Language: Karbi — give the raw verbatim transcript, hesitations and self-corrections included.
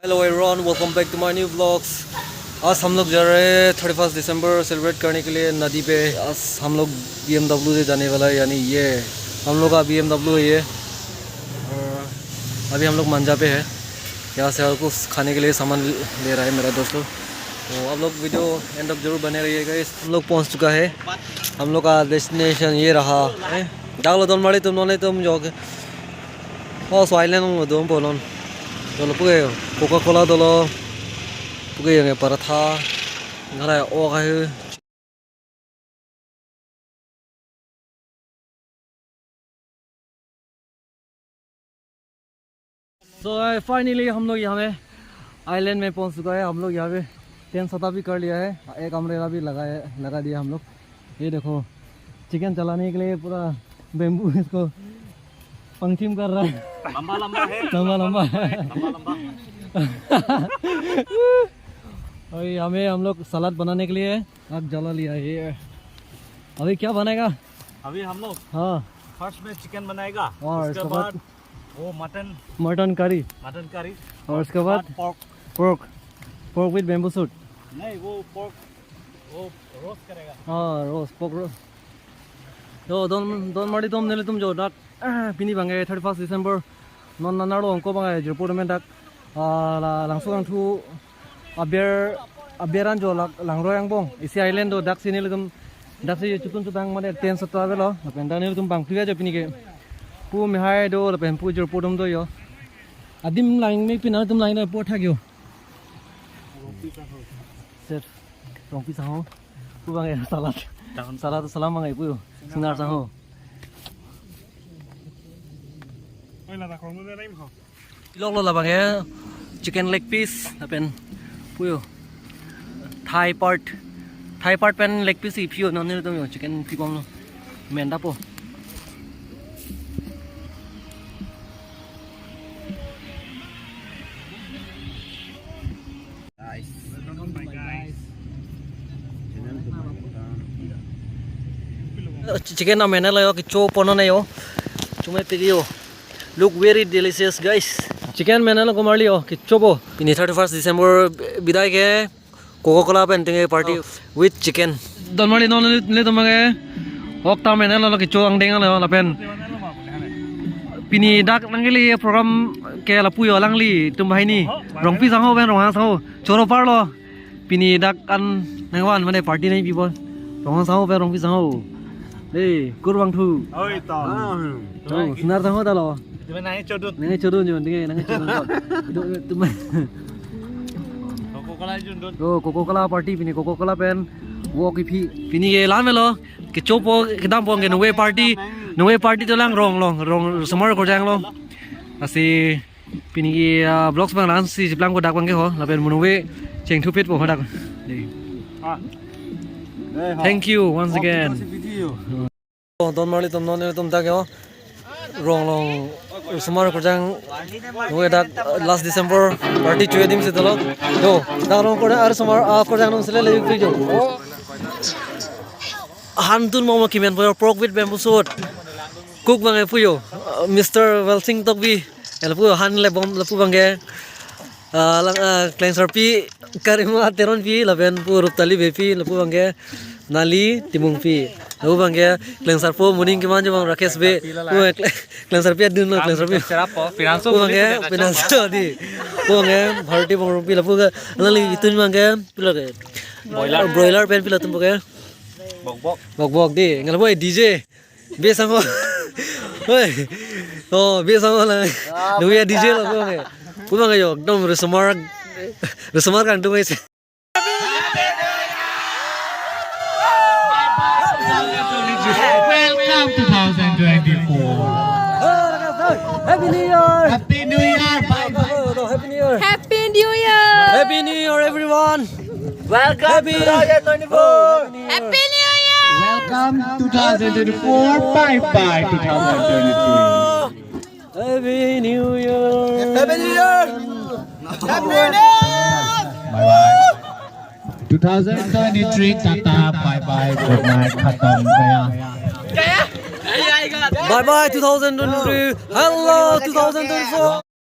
Hello everyone, welcome back to my new vlogs. आज हम लोग जा रहे हैं थर्टी फर्स्ट दिसंबर सेलिब्रेट करने के लिए नदी पे। आज हम लोग बीएमडब्ल्यू से जाने वाला है, यानी ये हम लोग का बीएमडब्ल्यू है ये। और अभी हम लोग मंजा पे है, यहाँ से कुछ खाने के लिए सामान ले रहा है मेरा दोस्त लोग। तो आप लोग वीडियो एंड तक जरूर बने रहिएगा। इस हम लोग पहुँच चुका है। हम लोग का डेस्टिनेशन ये रहा है। Dak lo don mari tum, non le tum jo ke. Oh, so island lo dum bolon. Dolo puke Coca-Cola dolo. Puke yang paratha. Ngara o kahe. So, uh, finally हम लोग यहाँ में आइलैंड में पहुँच चुका है। हम लोग यहाँ पे टेंट सेटअप भी कर लिया है, एक अम्ब्रेला भी लगा है, लगा दिया हम लोग। ये देखो, चिकन चलाने के लिए पूरा बेम्बू इसको पंचिंग कर रहा है। लंबा लंबा है। लंबा लंबा है। लंबा लंबा। और यहाँ में हम लोग सलाद बनाने के लिए आग जला लिया है। अभी क्या बनाएगा? अभी हम लोग हाँ। फर्स्ट में चिकन बनाएगा, और उसके उसके बाद बाद वो mutton, mutton curry. Mutton curry. और उसके बाद बाद pork. Pork. Pork with bamboo shoot. नहीं, वो पोर्क, वो रोस्ट करेगा। हाँ, roast, pork roast. Yo, don, don mari tum, neli tum jo dak, ah, pini bangke thirty first December. Non nanarlo ongko bangke jirpo tum dak, ah, la, langso langthu aber, aberan jo lak, langroi angbong. Isi island do daksi nelitum, daksi chutun chutang mane tent setup avelo. Lapen dak nelitum bang tuya jo pini ke. Pu mehai do, lapen pu jirpo tum do yo. Adim lang me pina tum lang do po thak yo. Sir, Rongpi Sangho. Pu bangke salad. Salad salam bangke pu yo. Singnar Sangho. Oi, la ta khong nu na rim ho. Ilok lo labangke chicken leg piece lapen pu yo thigh part, thigh part pen leg piece iphi yo, non nelitum yo chicken pi bomlo, men dapo. Guys, welcome to my guys. Chicken na mene lo yo, kecho pono ne yo. Chume pigi yo. Look very delicious, guys. Chicken mene lo komarli yo, kecho po. Pini thirty first December bidai ke Coca-Cola pen ting party with chicken. Don mari non nelitum bangke ok ta mene lo kecho angdeng lo lapen pini dak nangkele program ke lapu yo, alanglitum banghini. Rongpi Sangho pen Ronghang Sangho. Choro parlo. Pini dak an nangvan mane party nangpi bol. Ronghang Sangho pen Rongpi Sangho. Dei, kur bangthu. Oi, to. Oh, Singnar Sangho ta lo. Itu nangke chodun. Nangke chodun jo, nangke, nangke chodun jo. Itu, itu mah. Coca-Cola jundun. Oh, Coca-Cola party pini, Coca-Cola pen. Wo kipi. Pini ke lam lo. Kecho po kedam po ke nungve party. Nungve party to lang rong long, rong summer ko jang lo. Lasi pini ke, ah, vlogs bang lang si chiplang ko dak bangke ho, lapen mo nungve chengthupet po ho dak. Dei. Ah. Thank you once again. Oh, don marli tum, non nelitum dak yo. Rong long summer ko jang nungve dak, ah, last December party chu adim si dolo. Yo, dak rong ko ar summer, ah, ko jang nung sele le pi jo. Han tun mo mo kimen po pork with bamboo shoot. Cook bangke pu yo, uh, Mister Welsing Tokbi. Lapu han le bom lapu bangke, uh, lang, uh, Klengsarpi Karima Teronpi lapen pu Ruptali Beypi lapu bangke Nali Timungpi. Lapu bangke Klengsarpo Muning Kiman jo bang Rakesh Bey. Pu Kle-, Klengsarpi adun lo Klengsarpi. Serapo, Finanso pu bangke Muning Finanso di. Pu bangke Bharti Bongrungpi lapu ke alangli itun bangke pilo ke. Broiler. Broiler pen pilo tum bangke. Bok bok. Bok bok di. Ngal boy D J. Bey Sangho. Hoi. Oh, Bey Sangho la. Ah, nungve D J lo ko ke. Pu bangke yo, ekdom resumar, resumar kangtung isi. Welcome two thousand twenty-four. Happy New Year. Happy New Year. Bye bye. Happy New Year. Happy New Year. Happy New Year, everyone. Welcome Happy twenty twenty-four. Happy New Year. Welcome twenty twenty-four. Bye bye twenty twenty-three. Happy New Year. Happy New Year. Happy New Year. Bye bye. Two thousand twenty-three, tata, bye bye, good night, khatam, gaya. Bye bye, two thousand twenty-three. Hello, two thousand twenty-four.